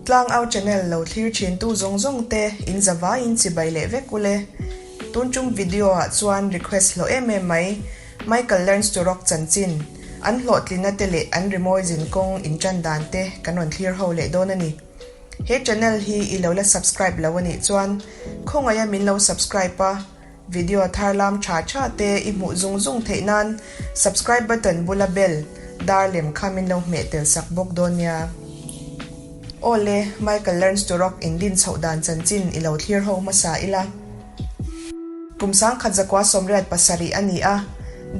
Tlangau channel lo thlir thin tu zawng zawng te in zavai in chibai leh vek ule. Tun chung video ah chuan request hlawh em em mai Michael Learns to Rock chanchin, an hlawhtlina te leh an rimawi zin kawng in tan dan te kan rawn thlir ho leh dawn a ni. He channel hi i lo la subscribe lo a nih chuan khawngaih a min lo subscribe a, video thar lam tha tha te i hmuh zung zung theih nan subscribe button bula bell dar lem kha min lo hmeh tel sak bawk dawn nia. Awle, Michael Learns to Rock in din chhoh dan chanchin i lo thlir ho hmasa ila. Kum 1987 a ni a,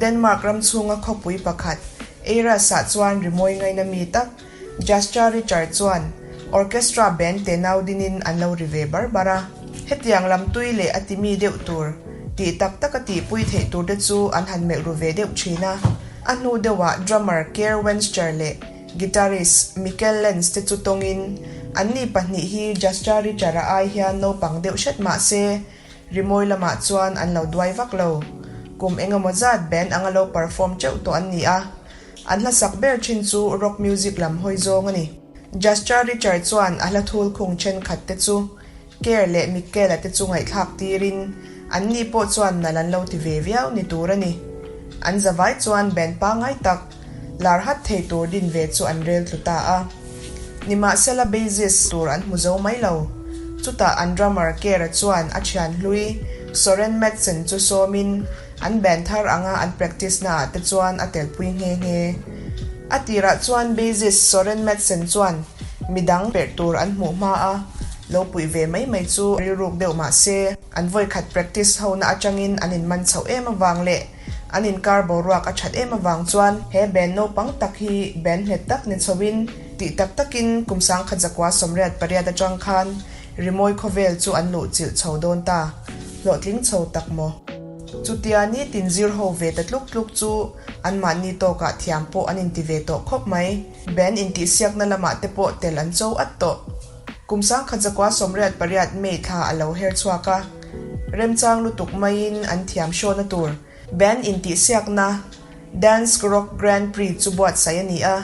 Denmark ram chhunga khawpui pakhat, Aarhus-ah chuan rimawi ngaina mi tak, Jascha Richard chuan Orchestra band te nau dinin an lo ri ve bar bar a. Hetiang lam tui leh a timi deuh tur, tih tak taka tihpui theih tur te chu an han melh ru ve deuh thin a. A hnu deuhah drummer Keir Wenster leh guitarist Mikkel Lenz te chu tawngin anni pahnih hi Jascha Richard-a ai hian naupang deuh hret mah se, rimawi lamah chuan an lo duai vak lo. Kum engemaw zat band anga lo perform teuh tawh an ni a. An hla sak ber thin chu rock music lam hawi zawng a ni. Jascha Richard chuan a hla thul khung thenkhat te chu Kerr leh Mikkela te chu ngaihthlak tirin anni pawh chuan nal an lo ti ve viau ni tur a ni. An zavai chuan band pangngai tak lar hat thei tur din ve chu an rel tlu ta a. Nimahsela bassist tur an hmu zo mai lo. Chutah an drummer Kerr-a chuan a thian hlui Soren Madsen chu sawmin An band thar anga an practice na ah te chuan a telpui nghe nghe. A tirah chuan bassist Soren Madsen chuan midang perh tur an hmuh hma a, lo puih ve mai mai chu rilruk deuh mah se, an vawikhat practice ho na atangin an inman chhoh em avang leh an inkar boruak a that em avang chuan he band naupang tak hi band nghet tak ni chhoin tih tak takin kum 1988 atang khan rimawi khawvel chu an luhchilh chho dawn ta. Hlawhtling chho tak maw? Chutia nitin zir ho ve ta tluk tluk chu anmahni tawkah thiam pawh an inti ve tawh khawp mai. Band intihsiakna lamah te pawh tel an cho at tawh. Kum 1988 May thla a lo her chhuak a, remchang lutuk maiin an thiam hrawna tur band intihsiakna Dansk Rock Grand Prix chu buatsaih a ni a.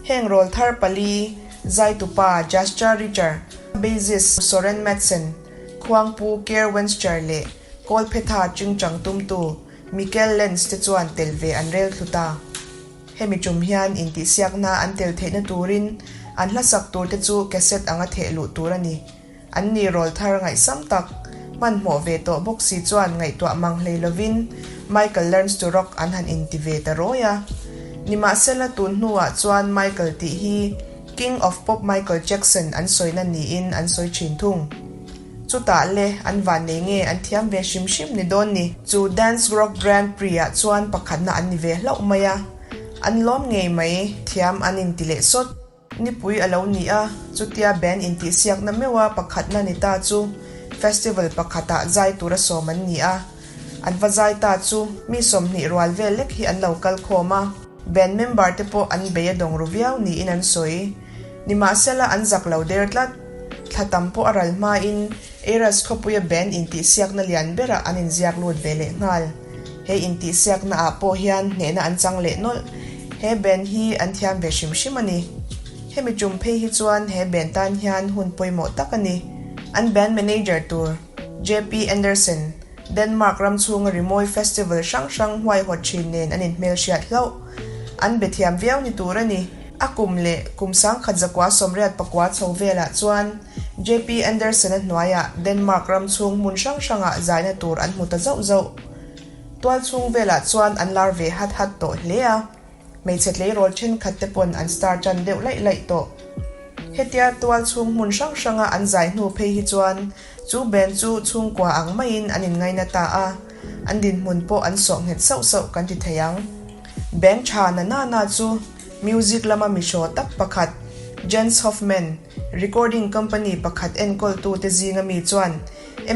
Heng rawl thar pali, zaitupa Jascha Richter, bassist Soren Madsen, Khuangpu Keir Wenster leh Kawlphetha chingchang tumtu Mikkel Lenz te chuan tel ve an rel thlu ta. Hemi tum hian intihsiakna an tel theihna turin an hlasak tur te chu cassette anga theh luh tur a ni. An ni rawl thar ngaihsam tak, hmanhmawh ve tawh bawk si chuan ngaihtuah mang hlei lovin Michael Learns to Rock an han inti ve ta rawi a. Nimahsela tun hnuah chuan Michael tih hi King of Pop Michael Jackson an sawina niin an sawi thin thung. Chutah le, an vannei nge an thiam ve hrim hrim ni dawn ni. Chu Dance Rock Grand Prix ah chuan pakhatna an ni ve hlauh mai a. An lawm ngei mai, thiam an inti leh sawt. Nipui a lo ni a, chutia band intihsiakna meuha pakhatna ni ta chu festival pakhatah zai tura sawm an ni a. An va zai ta chu mi 20 rual vel lek hi an lo kal khawm a. Band member te pawh an bei a dawng ru viau niin an sawi. Nimahsela an zak lo der tlat. Thla tam pawh a ral hmain Aarhus khawpuia band intihsiakna lian berah an inziak lut ve leh nghal. He intihsiakna ah pawh hian hnehna an chang leh nawlh. He band hi an thiam ve hrim hrim a ni. Hemi tum phei hi chuan he band tan hian hun pawimawh tak a ni. An band manager tur, JP Andersen, Denmark ram chhunga rimawi festival hrang hrang huaihawt thin nen an inhmelhriat hlauh. An be thiam viau ni tur a ni. A kum leh kum 1989 chho velah chuan JP Andersen-a hnuaiah Denmark ram chhung hmun hrang hrangah zaina tur an hmu ta zauh zauh. Tual chhung velah chuan an lar ve hat hat tawh hle a. Hmeichhe tleirawl thenkhat te pawn an star tan deuh laih laih tawh. Hetia tual chhung hmun hrang hranga an zai hnu phei hi chuan chu band chu chhungkua ang maiin an inngaina ta a, an dinhmun pawh an sawh nghet sauh sauh kan ti thei ang. Band tha na na na chu music lama mi hraw tak pakhat Jens Hoffmann, recording company pakhat enkawltu te zinga mi chuan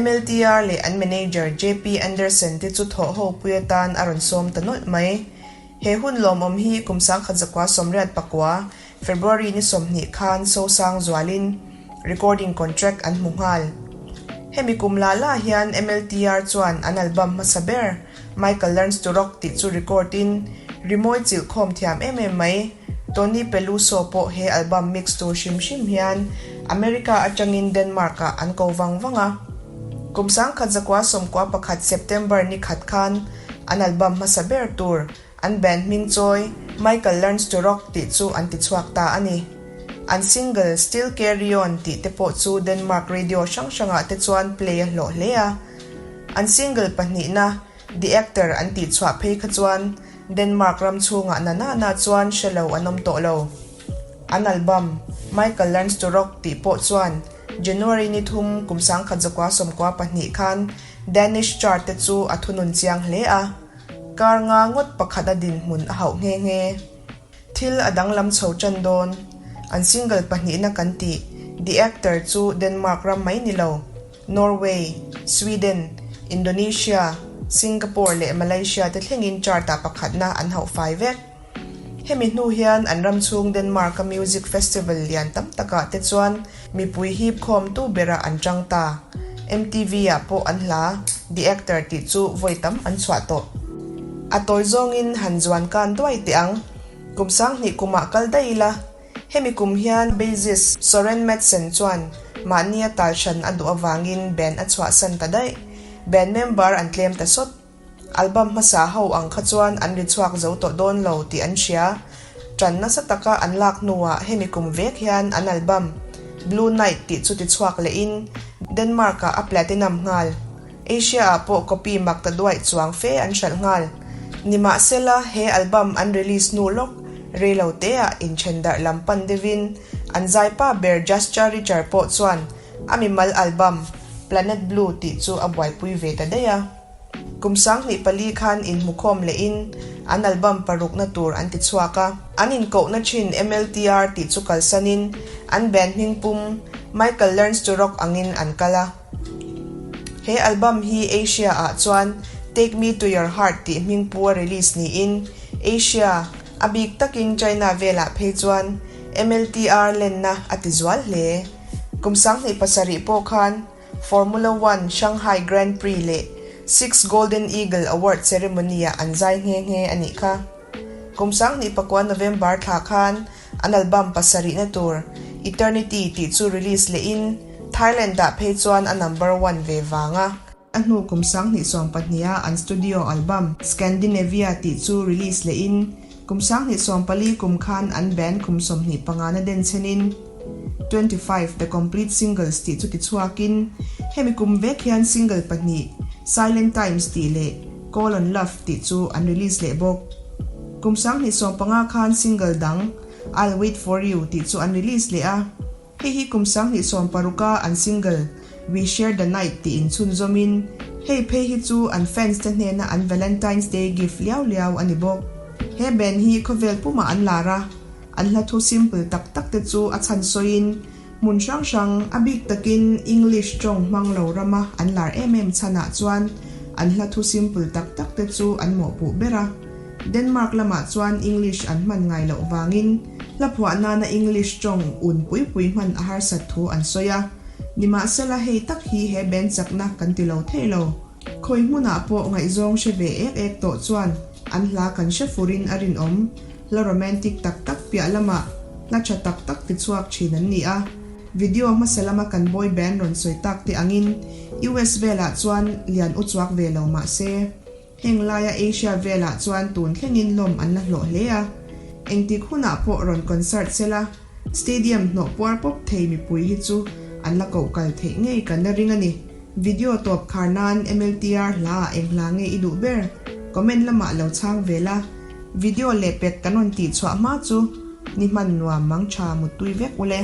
MLTR leh an manager JP Andersen te chu thawh ho pui atan a rawn sawm ta nawlh mai. He hun lawmawm hi kum 1989, February ni 20 khan Sosang zualin recording contract an hmu nghal. Hemi kum la la hian MLTR chuan an album hmasa ber Michael Learns to Rock tih chu record in rimawi chilh khawm thiam em em mai. Tony Peluso pawh he album mix tur hrim hrim hian America atangin Denmark-ah an ko vang vang a. Kum 1991 September ni khat khan an album hmasa ber tur an band hming chawi Michael Learns to Rock tih chu an tichhuak ta a ni. An single Still Carry On tih te pawh chu Denmark radio hrang hrangah te chuan play a hlawh hle a. An single pahnihna The Actor an tihchhuah phei kha chuan Denmark ram chhungah na na na chuan hre lo an awm tawh lo. An album Michael Learns to Rock tih pawh chuan January ni thum kum 1992 khan Danish chart te chu a thunun chiang hle a. Kar nga ngawt pakhat a dinhmun a hauh nghe nghe. Thil a danglam chho tan dawn. An single pahnihna kan tih The Actor chu Denmark ram mai ni lo, Norway, Sweden, Indonesia, Singapore leh Malaysia te thlengin chart-ah pakhatna an hauh fai vek. Hemi hnu hian an ram chhung Denmark-a music festival lian tam takah te chuan mipui hip khawmtu berah an tang ta. MTV-ah pawh an hla The Actor tih chu vawi tam an chhuah tawh. A tawi zawngin han zuan kan duai teh ang. Kum 2000 kumah kal daih ila. Hemi kum hian bassist Soren Madsen chuan mahnia tal hran a duh avangin band a chhuahsan ta daih. Band member an tlem ta sawt. Album hmasa ho ang kha chuan an ri chhuak zo tawh dawn lo tih an hria. Ṭan nasa taka an lak hnuah hemi kum vek hian an album Blue Night tih chu tichhuak lehin Denmark-ah a platinum nghal. Asia-ah pawh copy mak ta duaih chuang fe an hralh nghal. Nimahsela, he album an release hnu lawk rei lo teah inthen darh lam pan deuhin an zaipa ber Jascha Richter pawh chuan a mimal album Planet Blue tih chu a buaipui ve ta daih a. Kum 2004 khan inhmukhawm lehin an album parukna tur an tichhuak a. An inkohna thin MLTR tih chu kalsanin an band hming pum Michael Learns to Rock angin an kal a. He album hi Asia-ah chuan Take Me to Your Heart tih hming pu a release niin Asia, a bik takin China velah phei chuan MLTR lenna a ti zual hle. Kum 2007 pawh khan Formula One Shanghai Grand Prix leh Six Golden Eagle Award ceremony-ah an zai nghe nghe a nih kha. Kum 2009 November thla khan an album pasarihna tur Eternity tih chu release lehin Thailand-ah phei chuan a number one ve vang a. A hnu kum 2012-a an studio album Scandinavia tih chu release lehin kum 2014 kum khan an band kum 25 na den chenin 25 The Complete Singles tih chu tichhuakin hemi kum vek hian single pahnih Silent Times tih leh Call on Love tih chu an release leh bawk. Kum 2015 khan single dang I'll Wait For You tih chu an release leh a. Hei hi kum 2016-a an single We Share The Night tih inchhunzawmin hei phei hi chu an fans te hnena an Valentine's Day gift liau liau a ni bawk. He band hi khawvel pumah an lar a, an hla thu simple tak tak te chu a chhan sawiin hmun hrang hrang, a bik takin English tawng hmang lo rama an lar em em chhanah chuan an hla thu simple tak tak te chu an mawhpuh ber a. Denmark lamah chuan English an hman ngai loh vangin hla phuah nana English tawng un pui pui hman a harsat thu an sawi a. Nimahsela hei tak hi he band chakna kan ti lo thei lo. Khawi hmunah pawh ngaihzawng hre ve ek ek tawh chuan an hla kan hre furin a rinawm. Hla romantic tak tak piah lamah hla tha tak tak tichhuak thin an ni a. Video hmasa lama kan boy band rawn sawi tak te angin US velah chuan lian u chuak ve lo mah se. Heng laia Asia velah chuan tun thlengin lawm an la hlawh hle a. Engtik hunah pawh rawn concert sela, stadium hnawh puar pawp thei mipui hi chu an la koh kal theih ngei kan la ring a ni. Video tawp khar nan MLTR hla ah eng hla nge i duh ber? Comment lamah lo chhang ve la. Video leh pek kan rawn tih chhuah hma chu ni hman nuam mang tha muttui vek ule.